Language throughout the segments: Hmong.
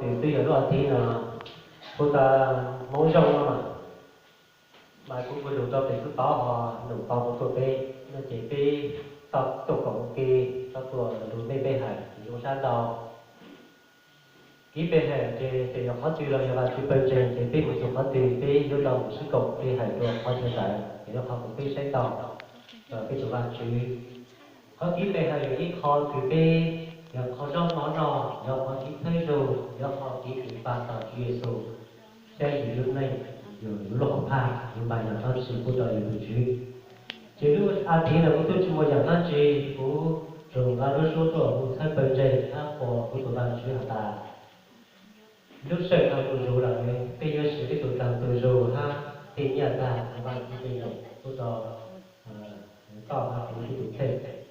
Twb yog lub as thiv no, kuv tas Hmoob Zoo no mas, mas kuv kuj lus rau pem xub tod ho num tau mus tuaj peb no ces peb tau tuaj koom ua ke, tau tuaj lus nej peb hais ces zoo sab ntau. Kev peb hais ces txawm yog qhov twg los yog Vajtswv pawg ntseeg ces peb mus txog qhov twg peb yuav tau mus sib koom peb hais dua qhov chaw ntawd ces yog qhov uas peb saib tau peb tus Vajtswv. Qhov kev peb hais yog ib qho kws peb, yog qhov zaub mov noj, yog qhov kev txhawb zog, yog qhov kev pab tau Tswv Yexus, saib yus lub neej, yus lub hauv phaj yus npaj yam dab tsi pub rau yus tus Tswv. Ces lub as thiv no kuv twb tsis muaj yam dab tsi, kuv tsuas nqa lub suab tuaj hu txhawb pawg ntseeg hab qhuas kuv tus Vajtswv has tas lub sij hawm no mus zuj zus lawm, peb yuav siv peb tus taag tus zug hab tej nyiaj tag ua Vajtswv tej num pub rau koj hab kuv peb tus kheej.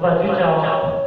Vaj tswv tsaug.